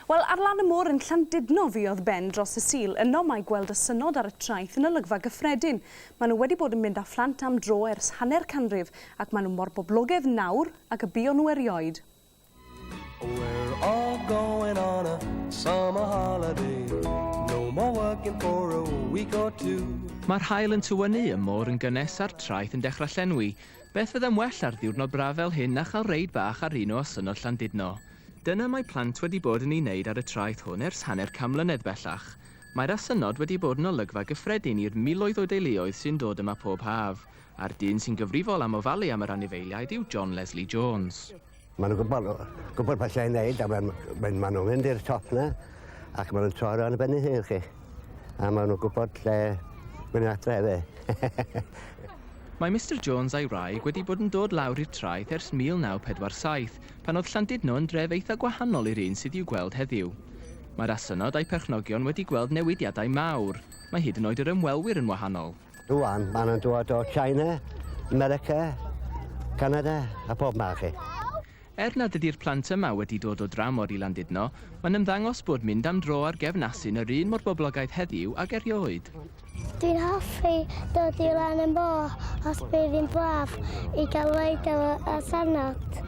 Wel, ar lan y môr yn Llandudno fuodd Ben dros y Sul. Yno mae gweld asynnod ar y traeth yn olygfa gyffredin. Maen nhw wedi bod yn mynd â phlant am dro ers hanner canrif ac maen nhw mor boblogaidd nawr ag y buon nhw erioed. We're all going on a summer holiday. No more working for a week or two. Mae'r haul yn tywynnu, y môr yn gynnes a'r traeth yn dechrau llenwi. Beth fyddai'n well ar ddiwrnod braf fel hyn na chael reid bach ar un o asynnod Llandudno? Dyna mae plant wedi bod yn ei wneud ar y traeth hwn ers hanner can mlynedd bellach. Mae'r asynnod wedi bod yn olygfa gyffredin i'r miloedd o deuluoedd sy'n dod yma pob haf, a'r dyn sy'n gyfrifol am ofalu am yr anifeiliaid yw John Leslie Jones. Maen nhw'n gwybod, gwybod beth sy'n ei wneud a maen, maen, maen nhw'n mynd i'r top na ac maen nhw'n torri ar ben eu hun chi. A maen nhw'n gwybod lle mynd adre hefyd. Mae Mister Jones a'i wraig wedi bod yn dod lawr i'r traeth ers 1947, pan oedd Llandudno yn dref eitha gwahanol i'r un sydd i'w gweld heddiw. Mae'r asynnod a'u perchnogion wedi gweld newidiadau mawr, mae hyd yn oed yr ymwelwyr yn wahanol. Rwan, maen nhw'n dod o China, America, Canada a pob man chi. Er nad ydi'r plant yma wedi dod o dramor i Landudno, mae'n ymddangos bod mynd am dro ar gefn asyn yr un mor boblogaidd heddiw ag erioed. Dwi'n hoffi dod i lan y môr os bydd hi'n braf i gael reid efo asynnod.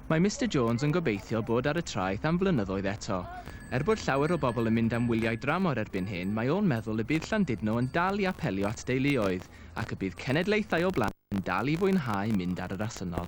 Mae Mister Jones yn gobeithio bod ar y traeth am flynyddoedd eto. Er bod llawer o bobl yn mynd am wyliau dramor erbyn hyn, mae o'n meddwl y bydd Llandudno yn dal i apelio at deuluoedd, ac y bydd cenedlaethau o blant yn dal i fwynhau mynd ar yr asynnod.